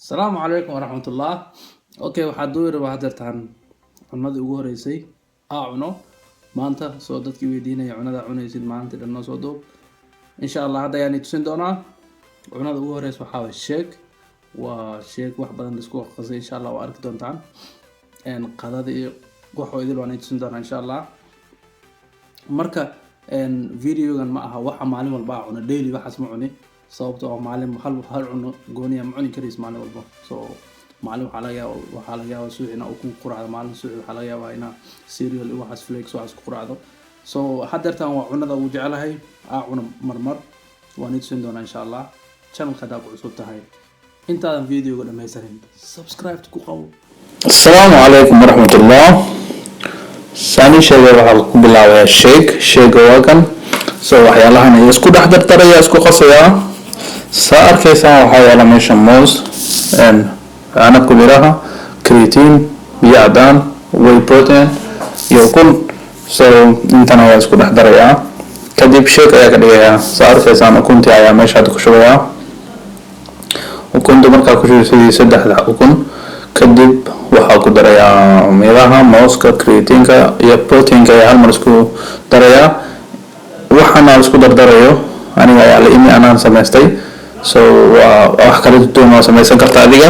Asalaamu calaykum waraxmatullah. Okay, waxaa duubi rabaa hadeertaan cunadii ugu horeysay aa cuno maanta. Soo dadkii weydiinaya cunada cunaysid maalintii dhan noo soo duub. Insha Allah hadda ayaan i tusin doonaa. Cunada ugu horeysa waxaa waye shake. Waa shake wax badan laisku qasay. Insha Allah waa arki doontaan qadada iyo waxoo idil waan i tusin doonaa, insha Allah. Marka videogan ma aha waxa maalin walba aa cuno daily. Waxaas ma cuni, sababtoo ah maalin hal hal cuno gooniya ma cuni karaysa maalin walba. So maalin waxaa laga yaabaa suuxi inaa ukun ku quraacdo, maalin suuxi waxaa laga yaabaa inaa cereal iyo waxaas, flakes, waxaas ku quraacdo. So hadeertan waa cunada ugu jecelahay aa cuno marmar. Waan i tusin doonaa, insha Allah. Channelka haddaa ku cusub tahay, intaadan videoga dhammaysanin subscribe ku qabo. Asalaamu calaykum waraxmatullah. Sani sheegay, waxaa ku bilaabayaa shake. Shake waa kan. So waxyaalahan ayaa isku dhex dardaraya, isku qasayaa. Saa arkaysaan, waxaa yaala meesha moos, canabka miraha, creatine, biyo cadaan, whey protein iyo ukun. So intan ayaa isku dhex darayaa, kadib shake ayaa ka dhigayaa. Saa arkaysaan, ukuntii ayaa meesha hadda ku shubayaa. Ukunta markaa ku shubay, sidii saddexda ukun, kadib waxaa ku darayaa miraha, mooska, creatineka iyo proteinka ayaa hal mar isku darayaa. Waxaana isku dardarayo aniga ayaa la imi, anaan samaystay. So waa wax kala duwan, waa samaysan karta adiga.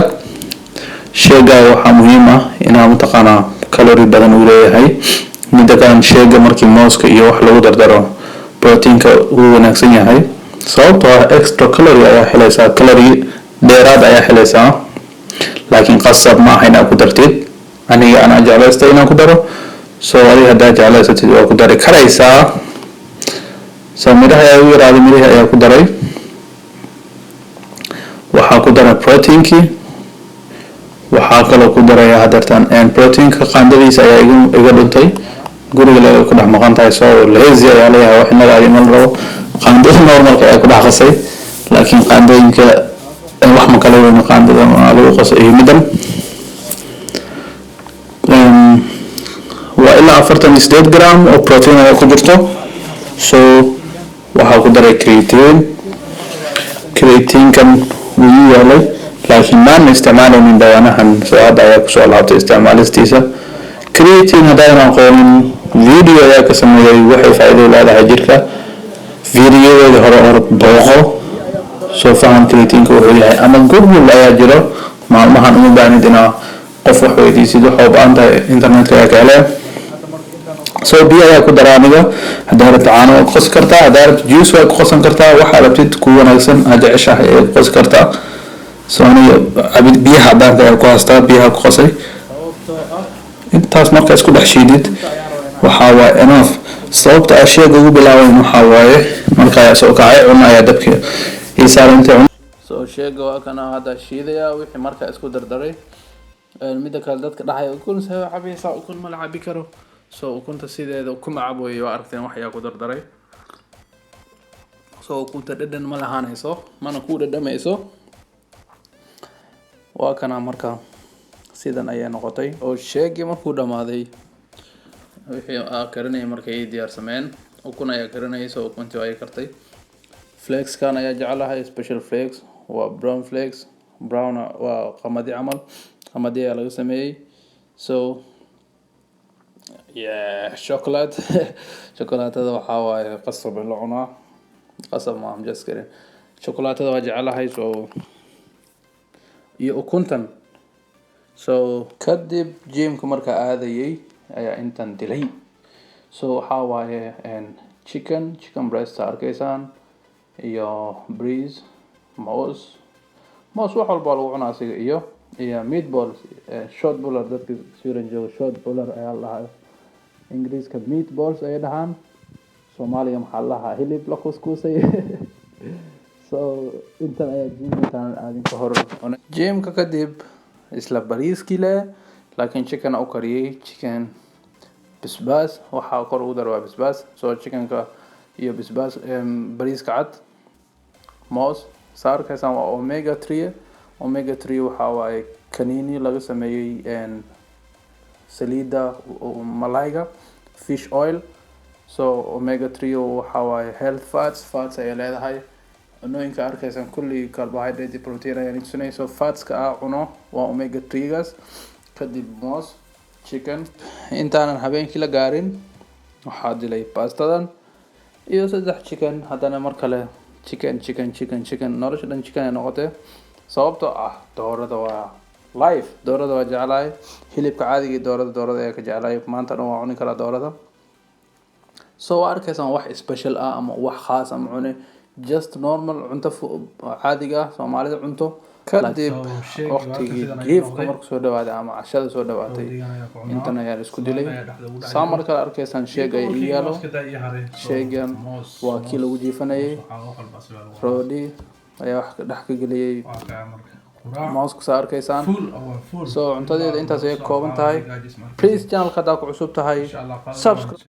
Shakega waxaa muhiim ah inaa mataqaanaa calorie badan uu leeyahay. Midda kalan, shakega markii mooska iyo wax lagu dardaro, proteinka uu wanaagsan yahay, sababtoo ah extra calorie ayaa helaysaa, calorie dheeraad ayaa helaysaa. Laakiin qasab ma aha inaad ku dartid. Aniga anaa jeclaystay inaan ku daro. So adiga haddaa jeclaysatid, waa ku dari karaysaa. So midhaha ayaa u yaraaday, midhihii ayaa ku daray. Waxaa ku daray proteinkii. Waxaa kaloo ku daraya hadeertaan proteinka. Qaandadiisa ayaa iga dhuntay, guriga le ku dhex maqan tahay. So lazy ayaa leeyahay, wax inaga ma la rabo. Qaandada normalka ayaa ku dhex qasay, laakiin qaandooyinka wax ma kala weyno. Qaandada lagu qasay iyo middan waa ilaa 48 gram oo protein ayaa ku jirto. So waxaa ku daray creatine. Creatinekan wuu ii yaalay, laakiin maana isticmaalaynin dhawaanahan. So hadda ayaa kusoo laabtay isticmaalistiisa. Creatine haddaadan aqoonin, video ayaa ka sameeyay waxay faa'iido leedahay jirka. Videodeeda hore or booqo, soo faham creatineka wuxuu yahay. Ama Google ayaa jiro maalmahan, uma baahnid inaa qof wax weydiisid. Waxa u baahan tahay internetka ayaa ka helee. So biyo ayaa ku dara aniga. Haddaa rabto caano waa ku qasi kartaa, haddaa rabto juice waa ku qasan kartaa. Waxaa rabtid ku wanaagsan aad jeceshahay ayaad ku qasi kartaa. So aniga cabid biyaha cadaanka ayaa ku haystaa, biyaha ku qasay. Intaas marka isku dhex shiidid, waxaa waaye enough. Sababta aa shakega ugu bilaabayn waxaa waaye marka ayaa soo kacay, cuna ayaa dabka ii saaray intay. So shakega waa kana, hadda shiidaya wixii marka isku dardaray. Midda kale, dadka dhahay "Ukun see cabaysaa? Ukun ma la cabi karo." So ukunta sideeda kuma caboyo. Waa aragteen wax ayaa ku dardaray. So ukunta dhadhan ma lahaanayso, mana ku dhadhamayso. Waa kana, marka sidan ayay noqotay. Oo shakegii markuu dhamaaday, wixii aa karinayay markay ii diyaarsameen, ukun ayaa karinayay. So ukuntii waa ii kartay. Flakeskan ayaa jeclahay, special flakes waa brown flakes. Brown waa qamadi camal, qamadi ayaa laga sameeyey. So yeah, chocolate. Chocolaatada waxaa waaye qasab in la cunaa. Qasab ma, I'm just kidding. Chocolaatada waa jeclahay. So iyo ukuntan. So kadib gymka marka aadayay ayaa intan dilay. So waxaa waaye chicken breast arkaysaan iyo bariis, moos. Moos wax walba waa lagu cunaa asiga iyo meatballs, köttbullar. Dadka Sweden jooga köttbullar ayaa la dhahaa. Ingiriiska meatballs ayay dhahaan. Soomaaliga maxaa la dhahaa? Hilib la kuuskuusay. So intan ayaa gym intaan aadin ka hor cunay. Gymka kadib isla bariiskii le, laakiin chicken u kariyey, chicken bisbaas. Waxaa kor ugu dara waa bisbaas. So chickenka iyo bisbaas, bariiska cad, moos. Saa arkaysaan, waa omega 3. Omega 3 waxaa waaye kaniini laga sameeyey saliidda malayga, fish oil. So omega 3 waxaa waaye health fats ayay leedahay. Cunooyinka arkaysaan kulli carbohydrate iyo protein ayaan tusinay. So fatska ah cuno waa omega 3gaas. Kadib moos, chicken. Intaanan habeenkii la gaarin waxaa dilay bastadan iyo saddex chicken. Haddana mar kale chicken, chicken, chicken, chicken. Nolosha dhan chicken ay noqotay, sababtoo ah doorada waa life. Doorada waa jeclahay. Hilibka caadiga iyo doorada, doorada ayaa ka jeclahay. Maanta dhan waa cuni karaa doorada. So waa arkaysaan, wax special ah ama wax khaas ama cune, just normal cunto caadiga ah Soomaalida cunto. Kadib So, shake waqtigii sidan ayuu jiifka noqday. markuu soo dhawaaday ama cashada soo dhawaatay, Roodhigan ayaa ku cunaa. intan ayaa la isku dilay. Ayaa dhexda ugu Saa dhacay. mar kale arkaysaan shake ay ii yaalo. Mooska daa ii haray. So, Shaygan waa kii lagu jiifanayay. Moos waxaa wax walba si baa lagu cunaa. Roodhi ayaa wax dhex ka geliyay. Waa kaa marka. Quraac. Mooska saa arkaysaan. Full oo full. So cuntadeeda intaas ayay Soo kooban tahay. gaajis marka. Please, channelka haddaa ku cusub tahay, Insha Allah, qadada subscribe.